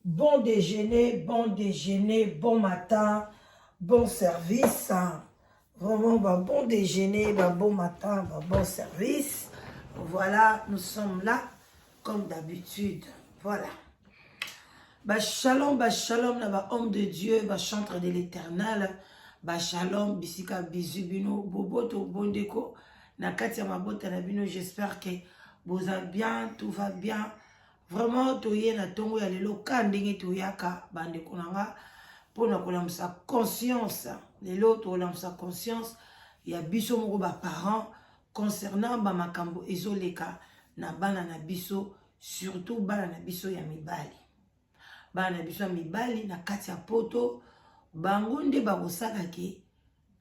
Bon déjeuner, bon déjeuner, bon matin, bon service. Vraiment, bah, bon déjeuner, bah, bon matin, bah, bon service. Voilà, nous sommes là, comme d'habitude. Voilà. Bah, shalom, bah, shalom, là, bah, homme de Dieu, bah, chantre de l'éternel. Bah, shalom, bisika, bizu, bino, boboto, bondeko. Na kati ya mabota na bino, j'espère que boza bien, tout va bien. Vraiment toye na tongo ya lelo ka ndenge toyaka bandeko na nga mpona kolamusa conscience lelo tokolamusa conscience ya biso moko ba parents concernant ba makambo ezoleka na bana na biso surtout bana na biso ya mibali bana na biso ya mibali na kati ya poto bango nde bakosala ke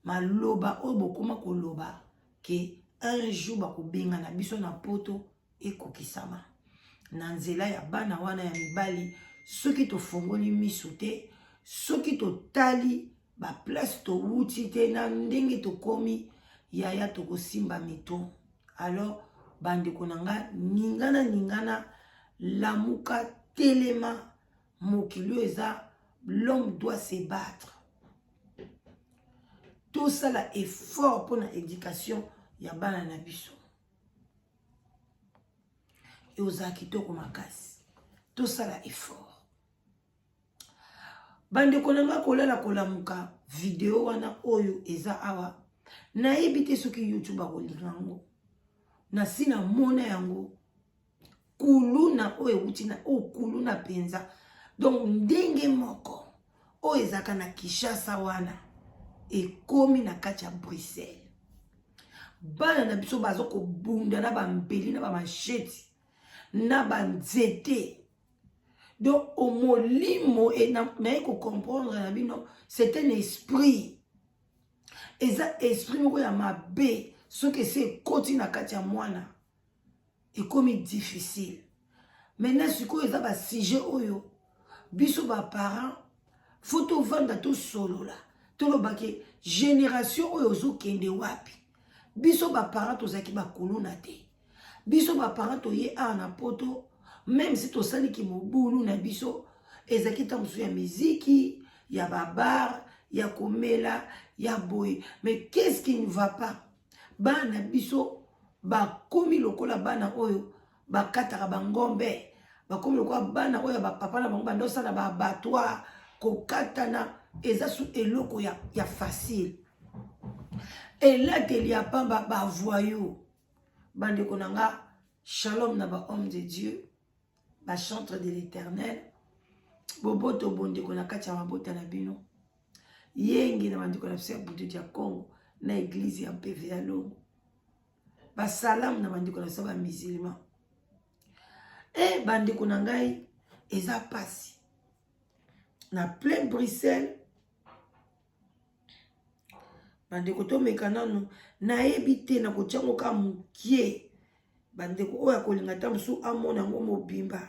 maloba oyo bokoma koloba ke un jour bakobengana biso na poto ekokisama na nzela ya bana wana ya mibali soki tofongoli miso te soki totali baplace towuti te na ndenge tokomi yaya tokosimba mito alors bandeko na nga ningana ningana lamuka telema mokili oyo eza l'homme doit se battre tosala effort mpona éducation ya bana na biso ekozala kitoko makasi tosala effort bandeko na nga kolala kolamuka video wana oyo eza awa nayebi te soki youtube akolinga yango nasi namona yango kuluna oyo ewuti na oyo kuluna mpenza donc ndenge moko oyo ezalaka na kinshasa wana ekomi na kati ya bruxelles bana na biso baza kobunda na bambeli na bamasheti na banzete donc omolimo naye kocomprendre na bino c'est un esprit eza esprit moko ya mabe soki esi ekoti na kati ya mwana ekomi difficile maintenant sikoyo eza basujet oyo biso baparent fo tovanda tosolola toloba ke génération oyo ozokende wapi biso baparent tozalaki bakuluna te biso baparent toye awa na poto meme si tosaliki mobulu na biso ezalaki ntango mosusu ya miziki ya babar ya komela ya boye mais qu'est-ce qui ne va pas bana biso bakomi lokola bana oyo bakataka bangombe bakomi lokola bana oyo ya bapapa na bango banda osala ba abattoir kokatana eza su eloko ya, ya facile elateli ya pamba bavoyou bandeko na nga shalom na ba homme de dieu bachantre de l'éternel boboto bondeko na kati ya mabota na bino yenge na bandeko na biso ya butu ya congo na eglize ya mpeve ya longo basalamu na bandeko na biso ya bamusulman e eh, bandeko na ngai eza mpasi na plein bruxelles bandeko tomeka nanu nayebi te nakotia yango kaka mokie bandeko oyo akolinga ata mosusu amona yango mobimba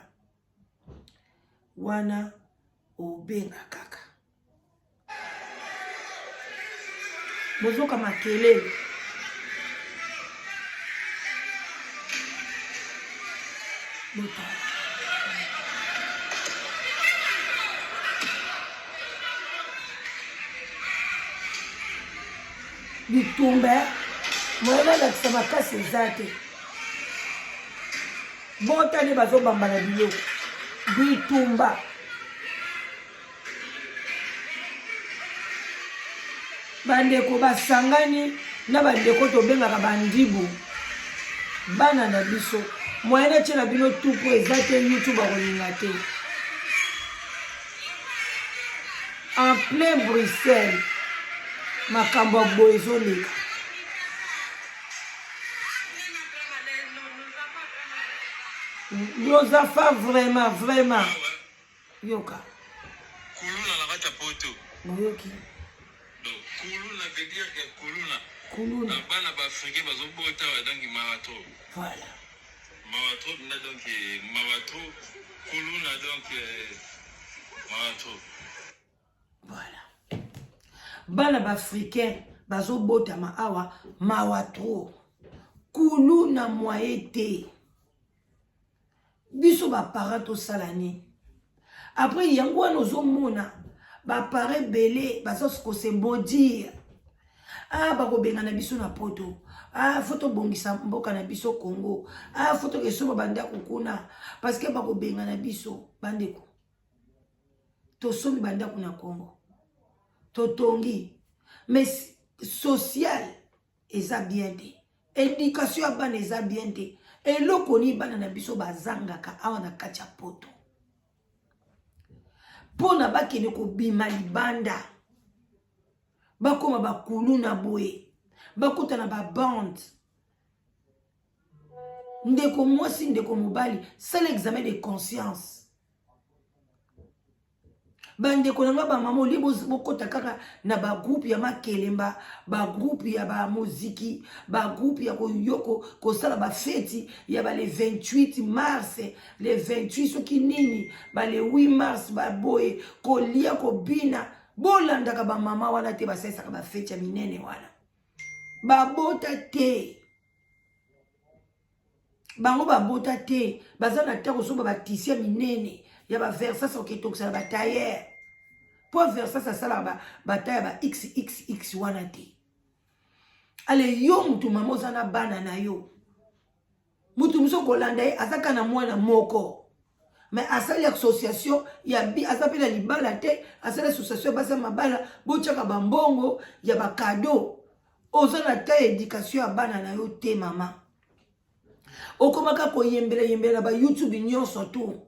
wana obenga kaka bozoka makelele botala bitumba moye nalakisa makasi eza te botani bazobamba na biloko bitumba bandeko basangani na bandeko tobengaka bandibu bana na biso moyen natyela bino tupo eza te youtube akolinga te en plein bruxelles makambo ya boye ezoleka yozafa vraiment vraiment yoka kuluna na kati ya poto boyoki donc kuluna veut dire que kuluna kuluna na bana ba africain bazobota wa donc mawa trop voilà mawa trop na donc eh, mawa trop kuluna donc eh, mawa trop voilà bana baafricain bazobotama awa mawa trop kuluna moye te biso baparent tosala nini Après yango wana ozomona bapare ebele baza kose maudire. Ah, bakobengana biso na poto. Ah, fo tobongisa mboka na biso Congo. Ah, fo tokesomba bandako kuna parce que bakobengana biso. Bandeko, tosombi bandako na Congo, totongi, mais social eza bien te, éducation ya bana eza bien te. Eloko nini bana na biso bazangaka awa na kati ya poto mpona bakende kobima libanda, bakoma bakuluna boye, bakota na babande? Ndeko mwasi, ndeko mobali, sala examen de conscience. Bandeko na nga bamama, olie bokɔta kaka na bagroupe ya makelemba, bagroupe ya bamoziki, bagroupe ya koyoko kosala bafeti ya ba le 28 mars, le 28 soki nini, ba le 8 mars, baboye kolia, kobina. Bolandaka bamama wana te, basalisaka bafeti ya minene wana. Babota te, bango babota te, baza na ntango kosomba batissu ya minene ya baVersace, oketokisa na batailleur, mpo Versace asalaka bataille ya ba XXX wana te. Ale yo mutu mama, oza na bana na yo, mutu mosusu kolanda ye aza kaka na mwana moko, mais asali association ya bi, aza mpe na libala te, asali association ya basi ya mabala, botiaka bambongo ya bacadeau. Oza na ta éducation ya bana na yo te. Mama, okomaka koyembela yembela na baYouTube nyonso tu,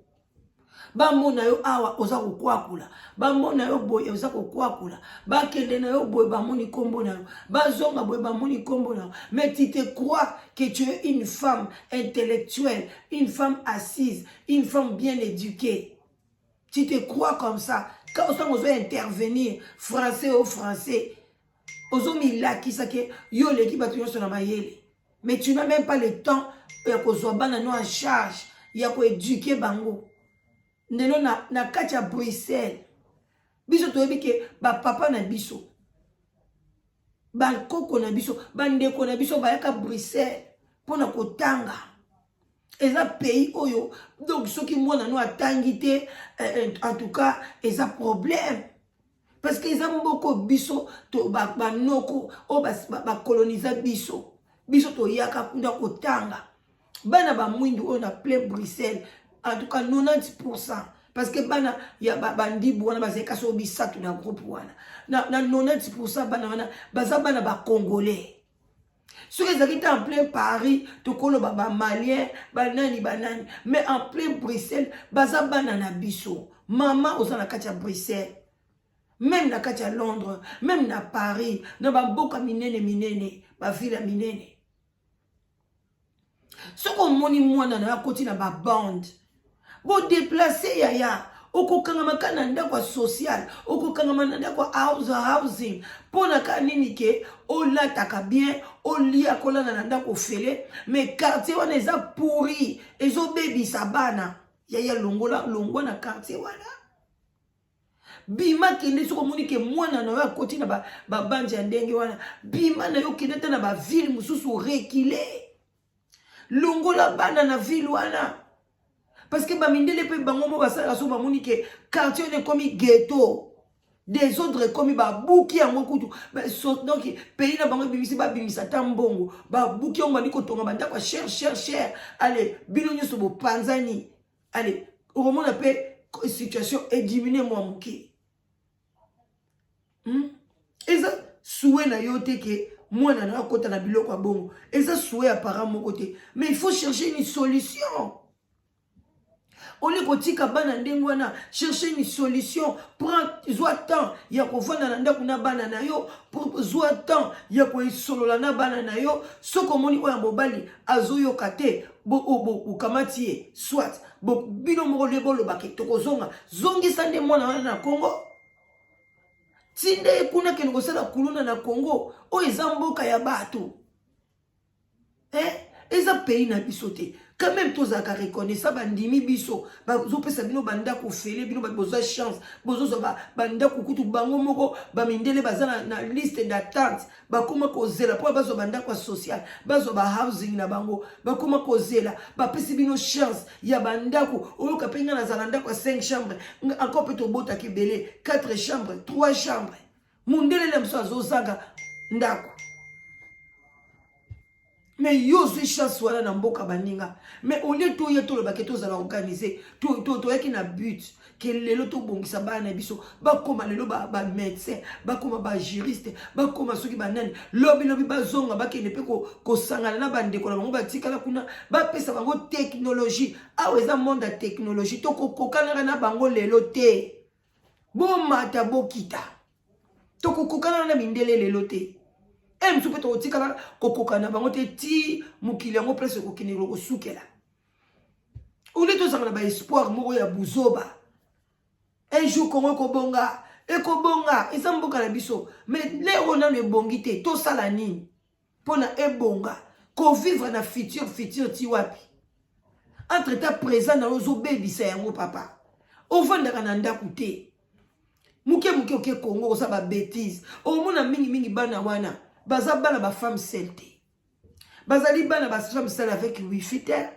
bamona yo awa oza kokwakula, bamona yo boye oza kokwakula, bakende na yo boye, bamoni nkombo na yo, bazonga boye, bamoni nkombo na yo. Mais tu te crois que tu es une femme intellectuelle, une femme assise, une femme bien éduquée. Tu te crois comme ça. Quand osango ozo intervenir français au français, ozomilakisa ke yo oleki bato nyonso na mayele, mais tu n'as même pas le temps ya kozwa bana no en charge, ya koéduquer bango. Ndelo na kati ya Bruxelles, biso toyebi ke bapapa na biso, bakoko na biso, bandeko na biso bayaka Bruxelles mpona kotanga. Eza pays oyo, donc soki mwana no atangi te, en tout cas eza problème, parce que eza mboka biso banoko oyo bakoloniza biso. Biso toyaka kuna kotanga, bana bamwindu oyo na plein Bruxelles, en tout cas 90, parce que bana ya bandibu wana bazali kasi oyo bisato na groupe wana, na 90 bana wana baza bana bacongolais. Soki ezalaki te en plein Paris, tokoloba bamalien, banani banani, mais en plein Bruxelles baza bana na biso. Mama, oza na kati ya Bruxelles, même na kati ya Londres, même na Paris, na bamboka minene minene, bavile ya minene, soki omoni mwana na yo akoti na babande, bodéplacer yaya. Okokangama kaka na ndako ya social, okokangama na ndako ya housing. Mpo na kaka nini? Ke olataka bien, olia, kolala na ndako ofele, mais quartier wana eza pourri, ezobebisa bana. Yaya, longola, longwa na quartier wana, bima, kende. Soki omoni ke mwana na yo akoti na babandi ya ndenge wana, bima na yo, kende ata na baville mosusu, reculer, longola bana na ville wana, parce que bamindele mpe bango mo basalaka. So bamoni ke quartier wana ekomi ghetto, désordre ekomi, babuki yango kutu. Donc pays na bango ebimisi, babimisa ata mbongo, babuki yango, bandi kotonga bandako ya cher cher cher. Ale, bino nyonso bopanzani. Ale, okomona mpe situation ediminue mwa moke. Eza souhait na yo te ke mwana na yo akɔta na biloko ya bongo, eza souhait ya parent moko te, mais il faut chercher une solution. Oli kotika bana ndenge wana, chercher une solution. Prends, zwa temps ya kovanda na ndako na bana na yo, zwa temps ya koesolola na bana na yo. Soki omoni oyo ya mobali azoyoka te, bokamati ye, soit bino moko nde bolobake tokozonga. Zongisa nde mwana wana na Congo, tinda ye kuna, kende kosala kuluna na Congo. Oyo eza mboka ya bato, eh? Eza pays na biso te. Quand même tozalaka reconnaissant, bandimi biso, bazopesa bino bandako ofele, bino bato bozwa chance, bozozwa bandako kutu bango moko bamindele baza na liste d'attente, bakoma kozela mpo bazwa bandako ya social, bazwa bahousing na bango, bakoma kozela. Bapesi bino chance ya bandako. Oyoka mpe ngai nazala ndako ya 5 chambre, encore mpe tobotaka ebele, 4 chambre, 3 chambre. Mondele na biso azozanga ndako, mais yo ozwi chance wana na mboka baninga. Mais au lieu toya tolobaki tozala organisé, toyaki na but ke lelo tobongisa bana na biso, bakóma lelo bamédecin, bakóma bajuriste, bakóma soki banani, lobilobi bazonga, bakende mpe kosangana na bandeko na bango batikala kuna, bapesa bango technologie. Awa eza monde ya technologie, tokokokanaka na bango lelo te. Bomata, bokita, tokokokana na mindele lelo te. E mosusu mpe tokotikala kokoka na bango te ti mokili yango place ekokende kosukela. Au lieu tozala na baespoir moko ya buzoba, un jour Kongo ekobonga, ekobonga, eza mboka na biso, mais lero nano ebongi te. Tosala nini mpona ebonga? Kovivre na futur, futur ti wapi? Entre temps, présent na yo ozobebisa yango. Papa, ovandaka na ndako te, moke moke oke Kongo kosala babêtises. Omona mingimingi bana wana baza bana bafemme seule te, bazali bana bafemme seule avec wifi te.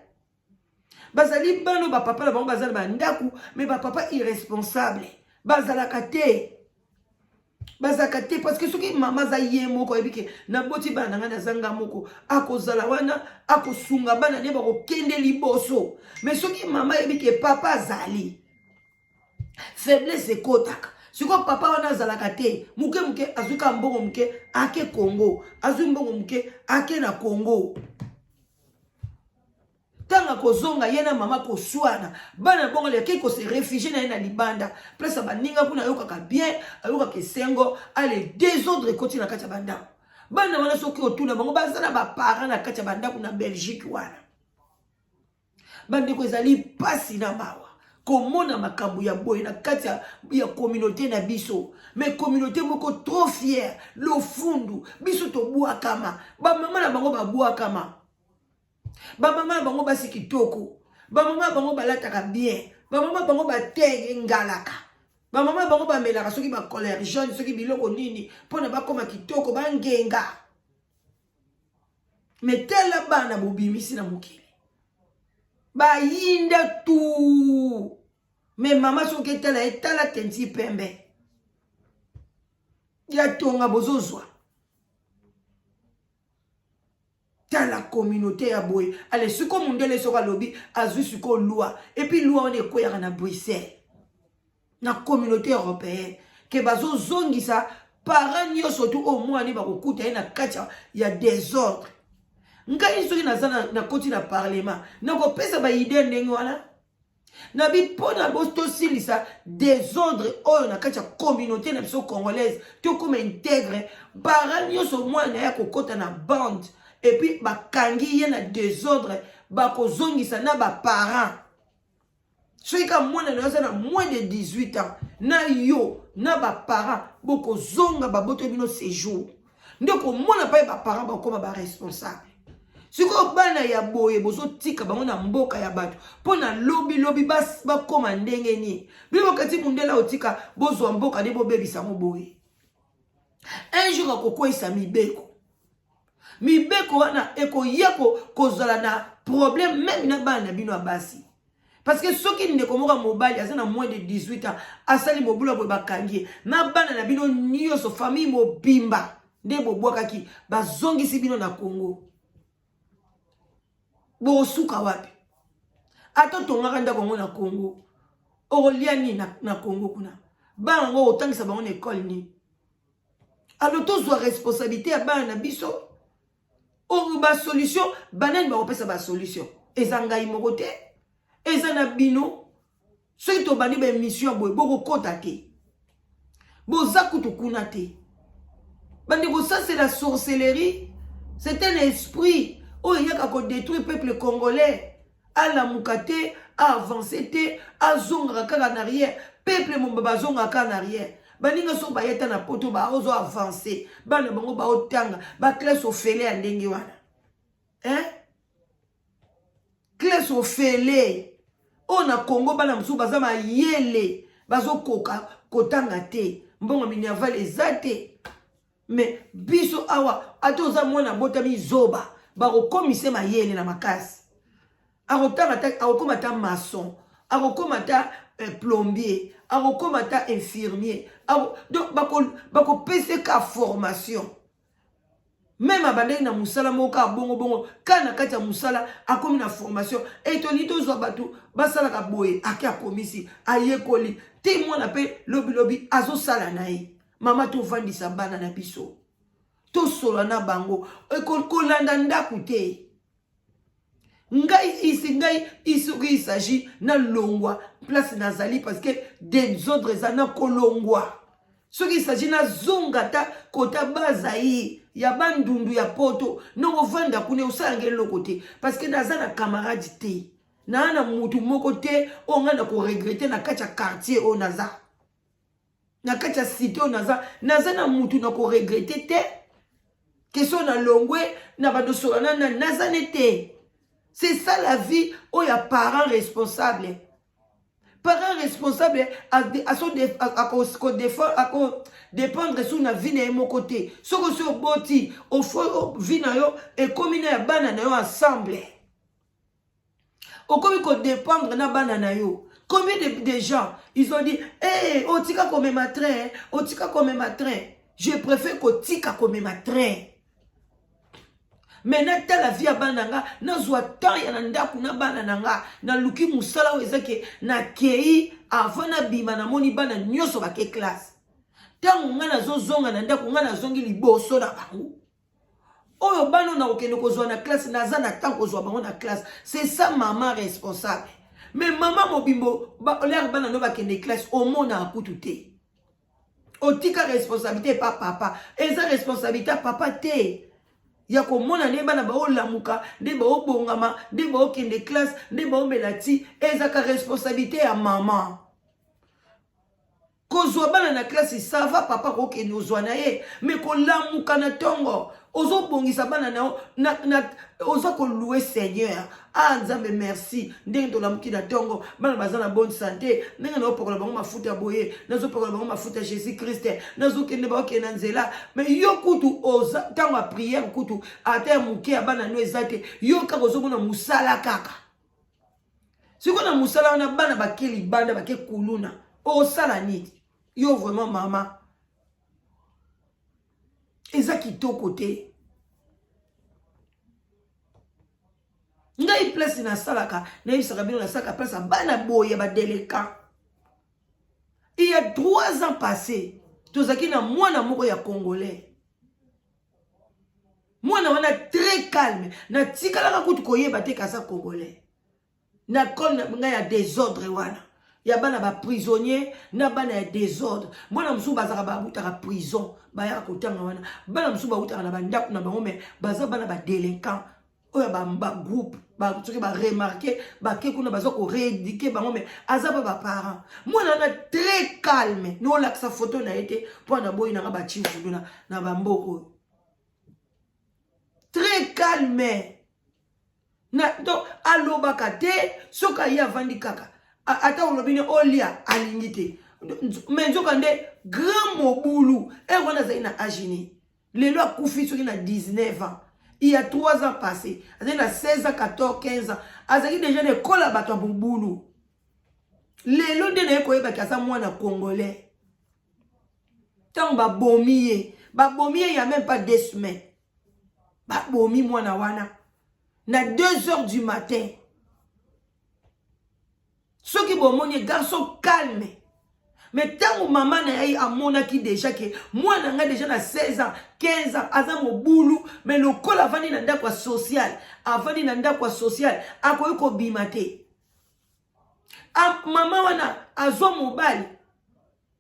Bazali bana oyo bapapa na bango baza na bandako, mais bapapa irresponsable bazalaka te, bazalaka te, parce que soki mama aza ye moko, ayebi ke naboti bana na ngai, naza nga moko, akozala wana, akosunga bana nde bakokende liboso. Mais soki mama ayebi ke papa azali, faiblesse ekotaka. Sikoyo papa wana azalaka te, moke moke azwi ka mbongo moke, ake Congo, azwi mbongo moke, ake na Congo. Ntango akozonga, ye na mama koswana, bana bongo akei kose réfugier na ye na libanda, place ya baninga kuna, ayokaka bien, ayokaka esengo. Ale, désordre ekoti na kati ya bandako. Bana wana, soki otuna bango, baza na baparent na kati ya bandako na Belgique wana. Bandeko, ezali mpasi na mawa komona makambo ya boye na kati ya communauté na biso. Mais communauté moko trop fière, lofundu. Biso tobwakama, bamama na bango babwakama, bamama na bango basi kitoko, bamama na bango balataka bien, bamama na bango batege engalaka, bamama na bango bamelaka soki bacouleur jaune, soki biloko nini mpona bakóma kitoko, bangenga. Mais tala bana bobimisi na mokili, bayinda tu. Mais mama, soki etala, etala tenti pembe ya tonga bozozwa. Tala communauté ya boye. Ale, sikoyo mondele soki alobi azwi sikoyo loi, et puis loi wana ekweyaka na Bruxelles, na Communauté européenne, ke bazozongisa parent nyonso tu oyo mwana bakokuta ye na kati ya désordre. Ngai soki naza nakoti na parlement, nakopesa baidées ndenge wana nabi mpona tosilisa désordre oyo na kati ya communauté na biso congolaise, tokóma intègre. Parent nyonso mwana ya kokɔta na bande et puis bakangi ye na désordre, bakozongisa na baparent. Soki ka mwana na yo aza na moins de 18 ans, na yo na baparent bokozonga, baboto bino séjour. Nde komona mpai baparent bakóma baresponsable. Sikoyo bana ya boye bozotika bango na mboka ya bato mpo na lobilobi bakóma ndenge nini? Bino bokati mundele otika bozwa mboka nde bobebisa yango boye. Un jour akokweyisa mibeko, mibeko wana ekoya kozala na problème même na bana na bino ya basi, parce que soki ndeko moko ya mobali aza na moins de 18 ans asali mobulu boye, bakangi ye na bana na bino nyonso, famille mobimba nde bobwakaki, bazongisi bino na Congo, bokosuka wapi? Ata otongaka ndako yango na Congo, okolia nini na Congo kuna? Bana yango otangisa bango na ekole nini? Alors tozwa responsabilité ya bana na biso. Oyo basolution, banani bakopesa basolution? Eza ngai moko te, eza na bino. Soki tobandi baémission ya boye, bokokɔta te, boza kutu kuna te. Bandeko, ça c'est la sorcellerie, c'est un esprit oyo eyaka kodétruire peuple congolais. Alamuka te, aavance te, azongaka kaka na arrière. Peuple momba bazongaka kaka na arrière. Baninga so bayeta na Poto, baozo avance, bana bango baotanga baclasse ofele ya ndenge wana, hein? Classe ofele. Oyo na Congo bana mosusu baza mayele bazokoka kotanga te, mbongo minerval eza te. Mais biso awa ata oza mwana abotami zoba, bakokomisa mayele na makasi. Akotanga ata, akokoma ata maçon, akokoma ata plombier, akokoma ata infirmier. Donc bakopesa ka formation. Même abandaki na mosala moko kaka bongo bongo, kaka na kati ya mosala akomi na formation. E tolingi tozwa bato basalaka boye, ake akomisi, ayekoli te, mwana mpe lobilobi azosala na ye. Mama, tovandisa bana na biso, tosola na bango, kolanda ndako te. Ngai isi, ngai soki il s'agit nalongwa place nazali, parce que désordre eza, na kolongwa. Soki il s'agit nazonga ta kota bazai ya bandundu ya poto, nokovanda kuna, osalanga eloko te, parce que naza na camarade te, naa na mutu moko te oyo ngai na koregretter na kati ya quartier oyo naza, na kati ya cité oyo naza. Naza na mutu na koregretter te. Question na longwe na bandosola na nani, naza ne te. C'est ça la vie oyo ya parent responsable. Parent responsable akodépendre sur na vie na ye moko te. Soki osi oboti, ofo vie na yo ekomi na ya bana na yo ensemble, okomi kodépendre na bana na yo. Combien de gens, ils ont dit: "Hey, otika komema train, otika komema train." Je préfère kotika komema train, mais natala vie ya bana nga, nazwa temps ya na ndako na bana na nga. Naluki mosala oyo eza ke nakei avant nabima, namoni bana nyonso bake classe. Ntango ngai nazozonga na ndako, ngai nazongi liboso na bango. Oyo bana oyo nakokende kozwa na classe, naza na temps kozwa bango na classe. C'est ça mama responsable. Mais mama mobimbo, olere bana no bakende classe, omonaka kutu te. Otika responsabilité epa papa. Eza responsabilité ya papa te ya komona nde bana baolamuka, nde baobongama, nde baokende classe, nde baomela ti. Ezaka responsabilité ya mama kozwa bana na classe. Ça va, papa kokende ozwa na ye, mais kolamuka na ntongo, ozobongisa bana na yo, oza kolouer Seigneur: "Ah Nzambe, merci ndenge tolamuki na ntongo, bana baza na bonne santé, ndenge naopakola bango mafuta ya boye, nazopakola bango mafuta ya Jésus Christ, nazokende, baokende na nzela." Mais yo kutu oza ntango ya prière kutu ata ya moke ya bana no eza te. Yo kaka ozomona mosala kaka. Sikoyo na mosala wana, bana bake libanda, bake kuluna, osala nini yo? Vraiment mama, eza kitoko te. Ngai place nasalaka, nayebisaka bino, nasalaka place ya bana boye ya badélinquants. Il y a 3 ans passé, tozalaki na mwana moko ya Congolais. Mwana wana très calme, natikalaka kutu koyeba te kaza Congolais. Na école na ngai ya désordre wana, ya bana baprisonnier na bana ya désordre, mwana mosusu bazalaka, babutaka prison, bayaka kotanga wana. Bana mosusu bautaka na bandako na bango, mais baza bana badélinquant oyo bagroupe, soki baremarquer, bake kuna, baza korééduquer bango, mais aza pa baparent. Mwana wana très calme, noolakisa foto na ye te mpo na boyi nanga bachivundu na bamboka oyo. Très calme na, donc alobaka te. Soki aye, avandi kaka, ata olobi ne olia, alingi te. Mais nzoka nde grand mobulu. Ere wana azali na age nini? Lelo akufi soki na 19 ans. Il y a 3 ans passé, azali na 16 ans, 14, 15 ans, azalaki déjà na école ya bato ya mobulu. Lelo nde naye koyebaki aza mwana Congolais ntango babomi ye. Babomi ye ya même pas 2 semaines. Babomi mwana wana na 2 heures du matin. Soki bomoni, garçon calme, mais ntango mama na ye amonaki déjà ke mwana ngai déjà na 16 ans, 15 ans, aza mobulu, mais lokola avandi na ndako ya social, avandi na ndako ya social, akoki kobima te. Mama wana azwa mobali,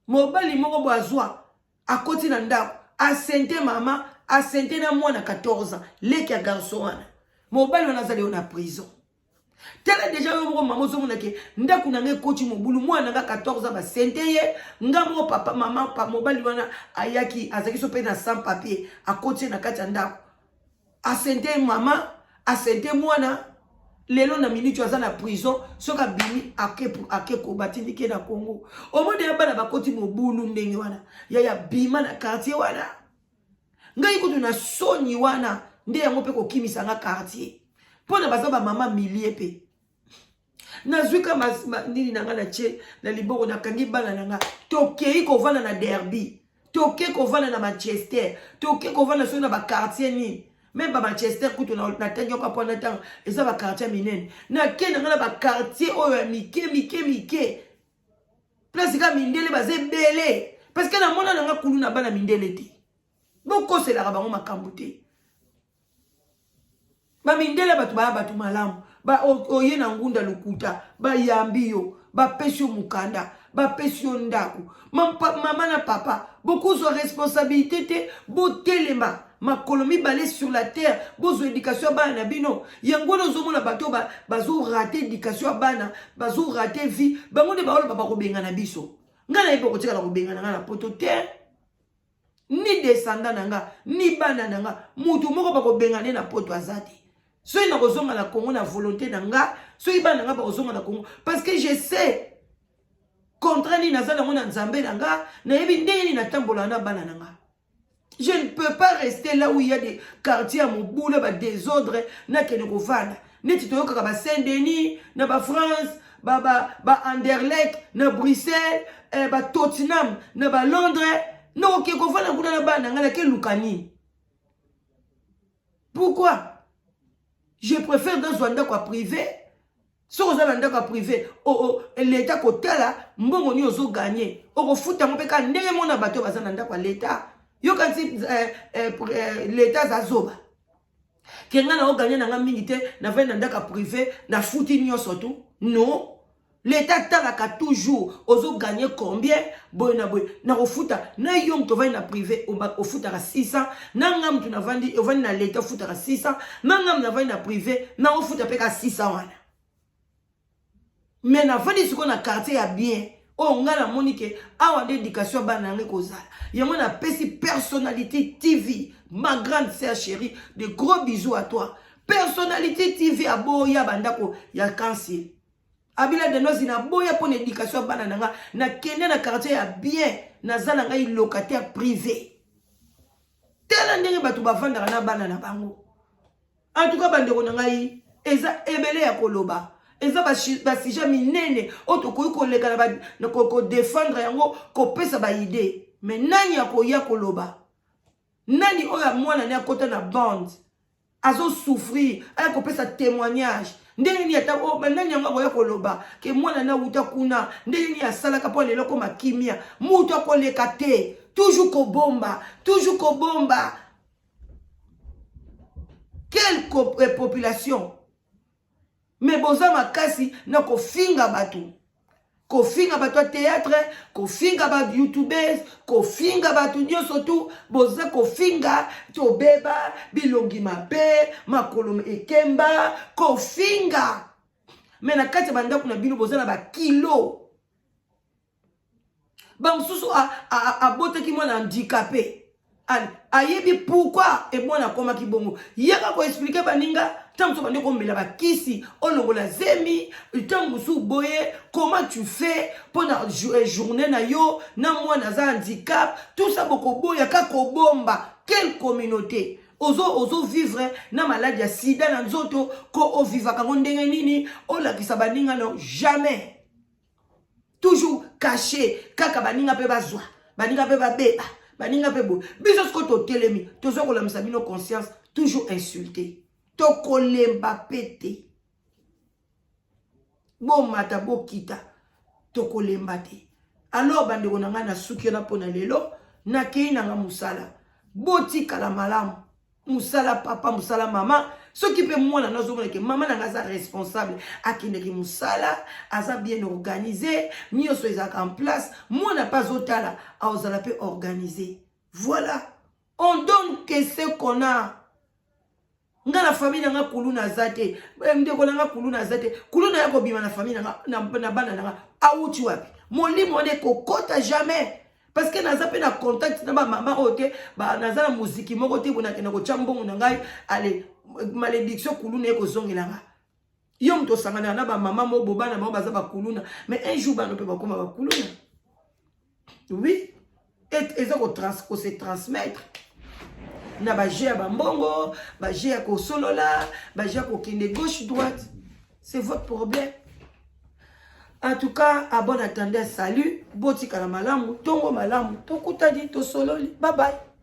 mobali moko bo azwa, akoti na ndako, asente mama, asente na mwana 14 ans, leki ya garçon wana. Mobali wana azali oyo na prison. Tala déjà, yo moko mama ozomona ke ndako na ngai ekoti mobulu. Mwana nga 14 ans, basente ye. Nga moko papa, mama pa, mobali wana ayaki, azalaki so mpe na sans papier, akoti ye na kati ya ndako, asente mama, asente mwana. Lelo na minute aza na prison, soki abimi ake ake kobatindiki ye na Congo. Omoni ya bana bakoti mobulu ndenge wana, yaya bima na quartier wana. Ngai kutu na soni wana nde yango mpe kokimisa nga quartier mpo na baza bamama milie mpe nazwi ka nini na nga na tie na liboko, nakangi bana na nga, tokei kovanda na Derby, toke kovanda na Manchester, toke kovanda soki na baquartier nini. Même baManchester kutu natangi yoka mpo na ntango eza baquartier minene. Nake na nga na baquartier oyo ya mike mike mike, place ka mindele baza ebele, parce que namona na nga kulu na bana mindele te. Bokoselaka bango makambo te. Bamindele bato baya bato malamu, oye na ngunda lokuta, bayambi yo, bapesi yo mokanda, bapesi yo ndako. Mama na papa bokozwa responsabilité te. Botelema makolo mibale sur la terre, bozwa éducation ya bana na bino. Yango wana ozomona bato bazorater éducation ya bana, bazorater vie. Bango nde baoloba bakobengana biso. Ngai nayebi bakotikala kobengana ngai na Poto te, ni descendant na nga, ni bana na nga. Mutu moko bakobengana na Poto aza te. Soki nakozonga na Congo na volonté na nga, soki bana na nga bakozonga na Congo, parce que je sais contrat nini naza nango na Nzambe na nga. Nayebi ndenge nini natambolaka na bana na nga. Je ne peux pas rester là où il y a des quartiers ya mobulu, badésordre. Nakende kovanda neti toyokaka ba Saint Denis na baFrance, ba Anderlecht na Bruxelles, baTottenham na baLondres. Nakoke kovanda kuna na bana na ngai, nakeluka nini? Pourquoi je préfère nazwa ndako ya privé? Soki oza na ndako ya privé, leta kotala mbongo nini ozogagner, okofuta yango mpe kaka ndenge mona bato oyo baza na ndako ya leta. Yoka nti leta aza zoba ke ngai na ogagner na nga mingi te, navandi na ndako ya privé, nafuti nyonso tu. Non, leta atalaka toujours ozogagner combien, boye na boye nakofuta. Na yo moto ovandi na privé ofutaka 600, na nga moto navandi, ovandi na leta ofutaka 600, na nga moto navandi na privé nakofuta mpe ka 600 wana. Mais navandi sikoyo na quartier ya bien oyo ngai namoni ke awa nde éducation ya bana na yango ekozala. Yango napesi Personnalité TV, ma grande sœur chérie, de gros bisous à toi. Personnalité TV aboya bandako ya council. Abila Danosi, naboya mpo na éducation ya bana na nga. Nakende na quartier ya bien, naza na ngai locataire privé. Tala ndenge bato bavandaka na bana na bango. En tout cas, bandeko na ngai, eza ebele ya koloba, eza basujet minene oyo tokoki koleka na kodéfendre yango, kopesa baidées. Mais nani akoya koloba? Nani oyo mwana ne akota na bande, azosouffrir, aya kopesa témoignage ndenge nini? Ata nani yango akoya koloba ke mwana na wuta kuna, ndenge nini asalaka mpo lelo koma kimia? Mutu akoleka te. Toujours kobomba, toujours kobomba. Quelle population! Mais boza makasi na kofinga bato, kofinga bato ya théâtre, kofinga bayoutubers, kofinga bato nyonso tu. Boza kofinga, tobeba bilongi mabe, makolo ekemba, kofinga. Mais na kati ya bandako na bino boza na bakilo. Bamosusu abotaki mwana handicapé, ayebi pourquoi emwana akomaki bongo, yaka koexpliquer baninga. Ntango mosusu bandi komela bakisi, olongola zemi. Ntango mosusu boye, comment tu fais mpona journée na yo na mwana aza handicap? Tout ça bokoboya ka kobomba. Quelle communauté? Ozovivre na maladie ya sida na nzoto, ko ovivaka yango ndenge nini? Olakisa baninga? No, jamais. Toujours caché kaka. Baninga mpe bazwa, baninga mpe babeba, baninga mpe boye. Biso sikoyo totelemi, toza kolamisa bino conscience. Toujours insulté, tokolemba mpe te. Bomata, bokita, tokolemba te. Alors bandeko na ngai, nasuki wana mpona lelo. Nakei na nga mosala. Botikala malamu. Mosala papa, mosala mama. Soki mpe mwana nazomona ke mama na nga aza responsable, akendeki mosala, aza bien organisé, nyonso ezalaka en place, mwana mpe azotala, aozala mpe organisé. Voilà, on donne que ce qu'on a. Nga na famille na nga kulu naza te. Ndeko na nga, kulu naza te. Kulu na ya kobima na famille na nga, na bana na nga, awuti wapi? Molimo wana ekokota jamais, parce que naza mpe na contact na bamama oyo te. Naza na moziki moko te boye nakende kotya mbongo na ngai. Ale, malédiction, kulu na ye kozongela nga. Yo moto osanganaka na bamama mo bana bango baza bakuluna, mais un jour bana mpe bakóma bakuluna. Oui, eza kose transmettre na bajeu ya bambongo, bajeu ya kosolola, bajeu ya kokende gauche droite. C'est votre problème. En tout cas, à bon entendeur, salut. Botikala malamu, tongo malamu, tokutani, tosololi. Bye bye.